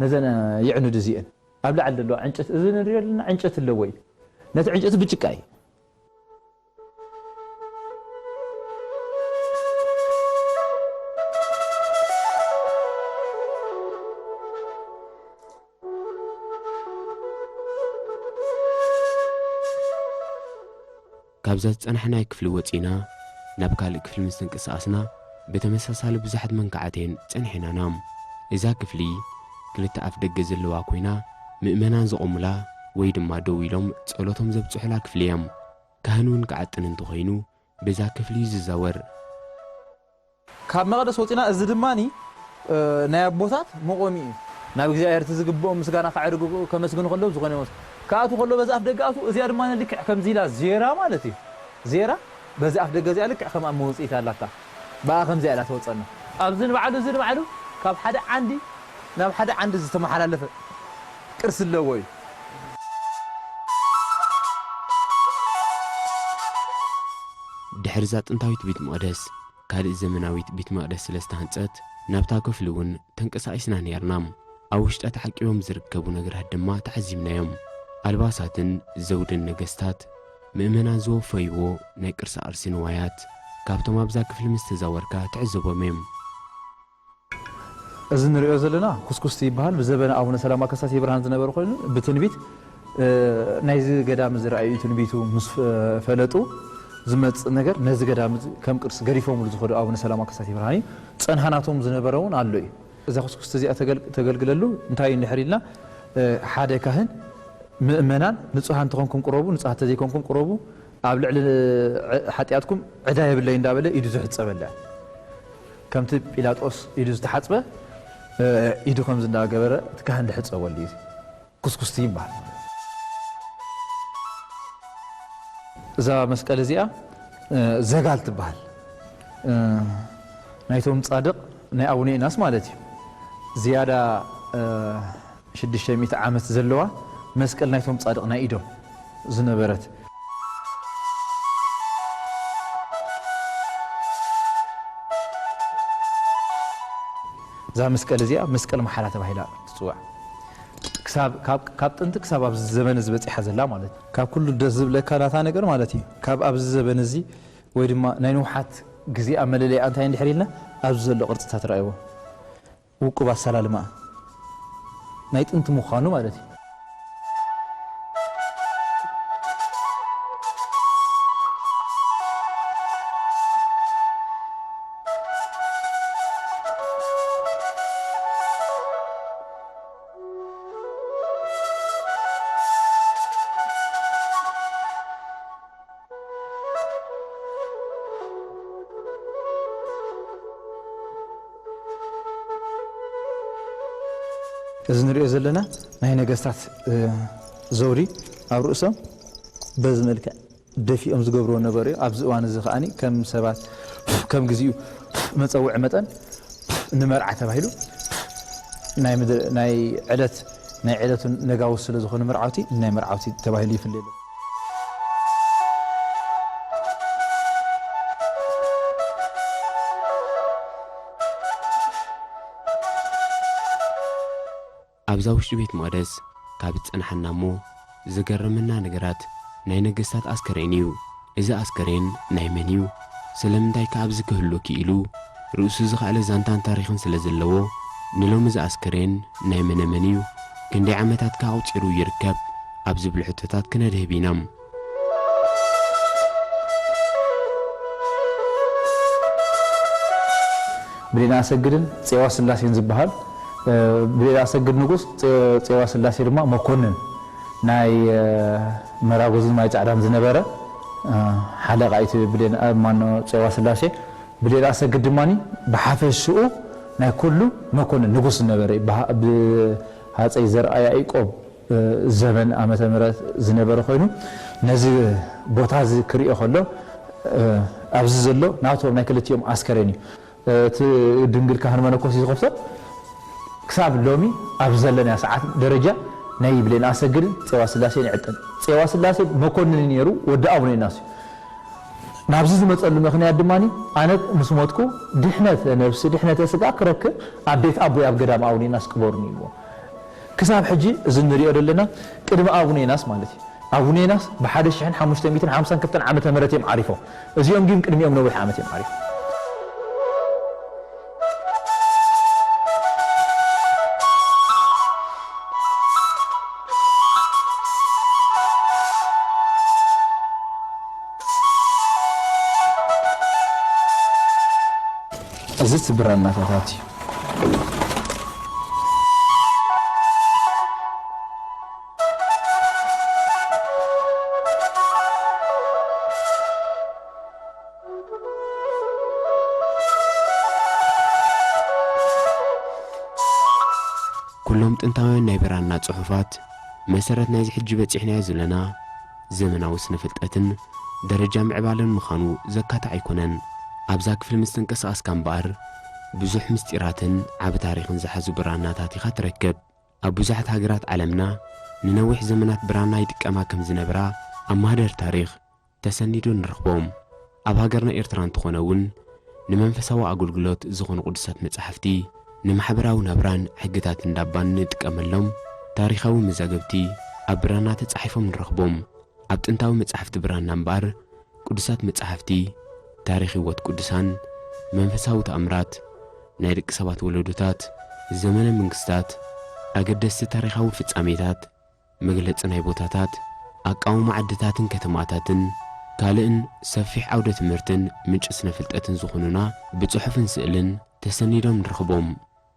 ነዘን የዕኑድ እዚአን ኣብ ላዕሊ ዘለዋ ዕንጨት፣ እዚ ንሪኦ ዘለና ዕንጨት ኣለዎ እዩ። ነቲ ዕንጨቲ ብጭቃ እዩ። ካብዛ ዝጸናሕናዮ ክፍሊ ወጺና ናብ ካልእ ክፍሊ ምስ ተንቀሳቐስና፣ ብተመሳሳሊ ብዙሓት መንካዕተን ጸኒሕናና። እዛ ክፍሊ ክልተ ኣፍ ደገ ዘለዋ ኮይና፣ ምእመናን ዝቖሙላ ወይ ድማ ደው ኢሎም ጸሎቶም ዘብጽሑላ ክፍሊ እያ። ካህን እውን ክዓጥን እንተኾይኑ፣ በዛ ክፍሊ እዩ ዝዛወር። ካብ መቕደስ ወጺና፣ እዚ ድማኒ፣ እ፣ ናይ ኣቦታት መቖሚ እዩ። ናብ እግዚኣብሔር እቲ ዝግብኦም ምስጋና ከዕርጉ፣ ከመስግኑ ከለዉ ዝኾነ ይመስል። ክኣቱ ከሎ በዚ ኣፍ ደገ ኣቱ፣ እዚኣ ድማ ልክዕ ከምዚ ኢላ ዜራ ማለት እዩ። ዜራ በዚ ኣፍ ደገ እዚኣ ልክዕ ከም ኣብ መውጽኢት ኣላታ። ብኣ ከምዚኣ ኢላ ተወጸና። ኣብዚ ንባዕሉ፣ እዚ ንባዕሉ ካብ ሓደ ዓንዲ ናብ ሓደ ዓንዲ ዝተመሓላለፈ ቅርሲ ኣለዎ እዩ። ድሕሪ እዛ ጥንታዊት ቤት መቕደስ፣ ካልእ ዘመናዊት ቤት መቕደስ ስለ ዝተሃንጸት፣ ናብታ ክፍሊ እውን ተንቀሳቒስና ነይርና። ኣብ ውሽጣ ተዓቂቦም ዝርከቡ ነገራት ድማ ተዓዚብናዮም። ኣልባሳትን ዘውድን ነገስታት፣ ምእመናን ዝወፈይዎ ናይ ቅርሳ ቅርሲ ንዋያት፣ ካብቶም ኣብዛ ክፍሊ ምስ ተዛወርካ ትዕዘቦም እዮም። እዚ ንሪኦ ዘለና ኩስኩስቲ ይበሃል። ብዘበነ ኣቡነ ሰላማ ከሳቴ ብርሃን ዝነበረ ኮይኑ፣ ብትንቢት፣ እ፣ ናይዚ ገዳም እዚ ረኣዩ ትንቢቱ ምስ ፈ-፣ ፈለጡ፣ ዝመጽእ ነገር ነዚ ገዳም እዚ ከም ቅርሲ ገዲፎምሉ ዝኸዱ ኣቡነ ሰላማ ከሳቴ ብርሃን እዩ። ጸንሃ ናቶም ዝነበረ እውን ኣሎ እዩ። እዛ ኩስኩስቲ እዚኣ ተገል-፣ ተገልግለሉ እንታይ እዩ እንድሕር ኢልና፣ እ፣ ሓደ ካህን ምእመናን ንጹሃን እንተኾንኩም ቅረቡ፣ ንጹሃት ተዘይኮንኩም ቅረቡ፣ ኣብ ልዕሊ ዕ-፣ ሓጢኣትኩም ዕዳ የብለይ እንዳበለ ኢዱ ዝሕጸበላ። ከምቲ ጲላጦስ ኢዱ ዝተሓጽበ፣ እ፣ ኢዱ ከምዚ እንዳገበረ እቲ ካህን ዝሕጸበሉ እዩ። ኩስኩስቲ ይበሃል። እዛ መስቀል እዚኣ፣ እ፣ ዘጋል ትበሃል። እ፣ ናይቶም ጻድቕ ናይ ኣቡነ ኢናስ ማለት እዩ። ዝያዳ፣ እ፣ ሽዱሽተ ሚእቲ ዓመት ዘለዋ መስቀል ናይቶም ጻድቕ ናይ ኢዶም ዝነበረት። እዛ መስቀል እዚኣ መስቀል መሓላ ተባሂላ ትጽዋዕ። ክሳብ፣ ካብ፣ ካብ ጥንቲ ክሳብ ኣብዚ ዘመን እዚ በጺሓ ዘላ ማለት እዩ። ካብ ኩሉ ደስ ዝብለካ ናታ ነገር ማለት እዩ፣ ካብ ኣብዚ ዘበን እዚ ወይ ድማ ናይ ንውሓት ግዜኣ መለለይኣ እንታይ እንድሕር ኢልና፣ ኣብዚ ዘሎ ቅርጽታት ረኣይዎ። ውቁብ ኣሰላልማ ናይ ጥንቲ ምዃኑ ማለት እዩ። እዚ ንሪኦ ዘለና ናይ ነገስታት፣ እ፣ ዘውዲ ኣብ ርእሶም በዚ መልክዕ ደፊኦም ዝገብርዎ ነበሩ እዩ። ኣብዚ እዋን እዚ ከኣኒ ከም ሰባት፣ ከም ግዚኡ መጸውዒ መጠን ንመርዓ ተባሂሉ ናይ ምድሪ፣ ናይ ዕለት፣ ናይ ዕለቱን ነጋውስ ስለ ዝኾነ መርዓውቲ፣ ናይ መርዓውቲ ተባሂሉ ይፍለይ ኣሎ። ኣብዛ ውሽጢ ቤት መቕደስ ካብ ዝጸንሓና እሞ ዝገረመና ነገራት ናይ ነገስታት ኣስከሬን እዩ። እዚ ኣስከሬን ናይ መን እዩ? ስለምንታይ ከ ኣብዚ ክህሉ ክኢሉ? ርእሱ ዝኸኣለ ዛንታን ታሪኽን ስለ ዘለዎ፣ ንሎሚ እዚ ኣስከሬን ናይ መነ መን እዩ? ክንደይ ዓመታት ከ ኣቑጺሩ ይርከብ? ኣብ ዝብሉ ሕቶታት ክነድህብ ኢና። ብሌን ኣሰግድን ጼዋ ስላሴን ዝበሃል፣ እ፣ ብሌን ኣሰግድ ንጉስ፣ ጼ-፣ ጼዋ ስላሴ ድማ መኮንን ናይ፣ እ፣ መራጉዝን ማይ ጻዕዳን ዝነበረ፣ እ፣ ሓለቓ እቲ ብሌን፣ እ፣ ማኖ ጼዋ ስላሴ፣ ብሌን ኣሰግድ ድማኒ ብሓፈሽኡ ናይ ኩሉ መኮንን ንጉስ ዝነበረ እዩ። ብሃ-፣ ብሃጸይ ዘርኣ ያዕቆብ ዘበን ዓመተ ምህረት ዝነበረ ኮይኑ፣ ነዚ ቦታ እዚ ክርእዮ ከሎ፣ እ፣ ኣብዚ ዘሎ ናቶም ናይ ክልቲኦም ኣስከሬን እዩ። እቲ ድንግል ካህን መነኮሲ ዝኸፍቶ ክሳብ ሎሚ ኣብ ዘለናዮ ሰዓት ደረጃ ናይ ብሌን ኣሰግድን ጼዋ ስላሴን ይዕጠን። ጼዋ ስላሴ መኮንን ነይሩ፣ ወዲ ኣቡነ ኢናስ እዩ። ናብዚ ዝመጸሉ ምኽንያት ድማ፣ ኣነ ምስ ሞትኩ ድሕነተ ነብሲ፣ ድሕነተ ስጋ ክረክብ ኣብ ቤት ኣቦይ ኣብ ገዳም ኣቡነ ኢናስ ቅበሩኒ ኢልዎ። ክሳብ ሕጂ እዚ እንሪኦ ዘለና ቅድሚ ኣቡነ ኢናስ ማለት እዩ። ኣቡነ ዮናስ ብሓደ ሽሕን ሓሙሽተ ሚእትን ሓምሳን ክልተን ዓመተ ምህረት እዮም ዓሪፎም። እዚኦም ግን ቅድሚኦም ነዊሕ ዓመት እዮም ዓሪፎም። እዚ እቲ ብራናታት እዩ። ኩሎም ጥንታውያን ናይ ብራና ጽሑፋት መሰረት ናይዚ ሕጂ በጺሕናዮ ዘለና ዘመናዊ ስነ-ፍልጠትን ደረጃ ምዕባለን ምዃኑ ዘካትዕ ኣይኮነን። ኣብዛ ክፍሊ ምስ ተንቀሳቐስካ እምበኣር፣ ብዙሕ ምስጢራትን ዓቢ ታሪኽን ዝሓዙ ብራናታት ኢኻ ትረክብ። ኣብ ብዙሓት ሃገራት ዓለምና ንነዊሕ ዘመናት ብራና ይጥቀማ ከም ዝነበራ ኣብ ማህደር ታሪኽ ተሰኒዱ ንረኽቦም። ኣብ ሃገርና ኤርትራ እንተኾነ እውን፣ ንመንፈሳዊ ኣገልግሎት ዝኾኑ ቅዱሳት መጻሕፍቲ፣ ንማሕበራዊ ናብራን ሕግታት እንዳባን ንጥቀመሎም ታሪኻዊ መዛግብቲ ኣብ ብራና ተጻሒፎም ንረኽቦም። ኣብ ጥንታዊ መጻሕፍቲ ብራና እምበኣር፣ ቅዱሳት መጻሕፍቲ፣ ታሪኽ ህይወት ቅዱሳን፣ መንፈሳዊ ተኣምራት፣ ናይ ደቂ ሰባት ወለዶታት፣ ዘመነ መንግስታት፣ ኣገደስቲ ታሪኻዊ ፍጻሜታት፣ መግለጺ ናይ ቦታታት፣ ኣቃውማ ዓድታትን ከተማታትን ካልእን ሰፊሕ ዓውደ ትምህርትን ምንጪ ስነ ፍልጠትን ዝኾኑና ብጽሑፍን ስእልን ተሰኒዶም ንረኽቦም።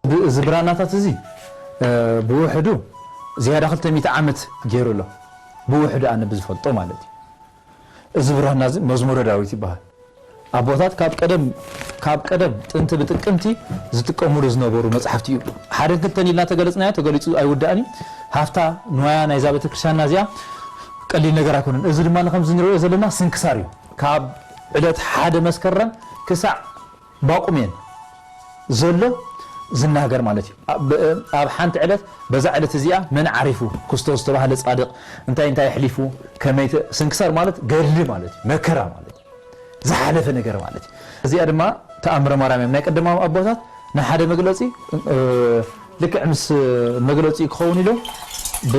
ብ-፣ እዚ ብራናታት እዚ፣ እ፣ ብውሕዱ ዝያዳ ክልተ ሚእቲ ዓመት ገይሩ ኣሎ። ብውሕዱ ኣነ ብዝፈልጦ ማለት እዩ። እዚ ብራና እዚ መዝሙረ ዳዊት ይበሃል። ኣቦታት ካብ ቀደም፣ ካብ ቀደም ጥንቲ ብጥቅምቲ ዝጥቀሙሉ ዝነበሩ መጽሓፍቲ እዩ። ሓደን ክልተን ኢልና ተገለጽናዮ፣ ተገሊጹ ኣይውዳእን እዩ። ሃፍታ ንዋያ ናይዛ ቤተክርስትያንና እዚኣ ቀሊል ነገር ኣይኮነን። እዚ ድማ ከምዚ ንሪኦ ዘለና ስንክሳር እዩ። ካብ ዕለት ሓደ መስከረም ክሳዕ ባቁሜን ዘሎ ዝናገር ማለት እዩ። ኣብ፣ ኣብ ሓንቲ ዕለት፣ በዛ ዕለት እዚኣ መን ዓሪፉ፣ ክስቶ ዝተባህለ ጻድቕ እንታይ እንታይ ኣሕሊፉ፣ ከመይ ተ-፣ ስንክሳር ማለት ገድሊ ማለት እዩ፣ መከራ ማለት እዩ፣ ዝሓለፈ ነገር ማለት እዩ። እዚኣ ድማ ተኣምረ ማርያም እዮም። ናይ ቀደማዊ ኣቦታት ንሓደ መግለጺ፣ እ፣ ልክዕ ምስ መግለጺ ክኸውን ኢሎም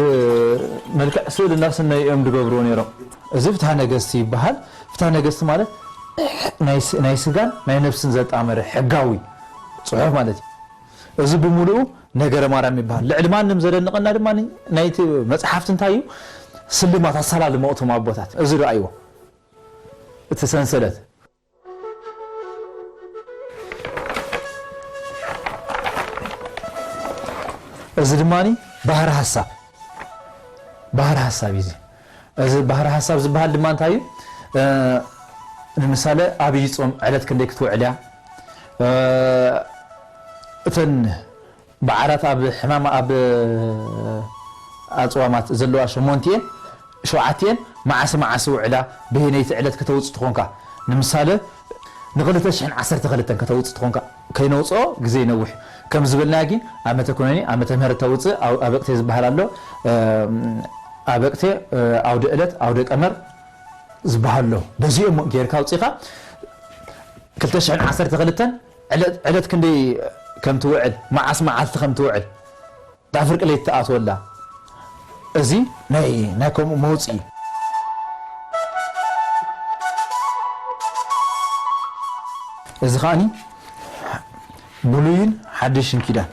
ብመልክዕ ስእሊ እናስነዩ እዮም ዝገብርዎ ነይሮም። እዚ ፍትሐ ነገስቲ ይበሃል። ፍትሐ ነገስቲ ማለት ናይ ስ-፣ ናይ ስጋን ናይ ነፍስን ዘጣመረ ሕጋዊ ጽሑፍ ማለት እዩ። እዚ ብምሉኡ ነገረ ማርያም ይበሃል። ልዕሊ ማንም ዘደንቐና ድማ ናይቲ መጽሓፍቲ እንታይ እዩ? ስልማት ኣሰላልማኡ እቶም ኣቦታት። እዚ ረኣይዎ። እቲ ሰንሰለት። እዚ ድማ ባህሪ ሐሳብ፣ ባህሪ ሐሳብ እዩ እዚ። እዚ ባህሪ ሐሳብ ዝበሃል ድማ እንታይ እዩ? እ፣ ንምሳሌ፣ ኣብይ ጾም ዕለት ክንደይ ክትውዕል እያ? እ፣ እተን በዓላት ኣብ ሕማም፣ ኣብ ኣጽዋማት ዘለዋ ሸሞንቲኤን፣ ሸውዓቲኤን መዓስ መዓስ ውዕላ፣ በየነይቲ ዕለት ከተውጽእ ትኾንካ? ንምሳሌ፣ ንኽልተ ሽሕን ዓሰርተ ክልተን ከተውጽእ ትኾንካ? ከይነውጽኦ ግዜ ይነውሕ። ከም ዝበልናዮ ግን፣ ዓመተ ኩነኔ፣ ዓመተ ምህረት ተውጽእ፣ ኣው-፣ ኣበቅቴ ዝበሃል ኣሎ። እ፣ ኣበቅቴ፣ እ፣ ኣውደ ዕለት፣ ኣውደ ቀመር ዝበሃል ኣሎ። በዚኦም ጌርካ ኣውጺኻ፣ ክልተ ሽሕን ዓሰርተ ክልተን ዕለት፣ ዕለት ክንደይ ከም ትውዕል፣ መዓስ መዓልቲ ከም ትውዕል፣ እታ ፍርቂ ለይቲ ትኣትወላ። እዚ ናይ፣ ናይ ከምኡ መውጽኢ። እዚ ከኣኒ ብሉይን ሓድሽን ኪዳን።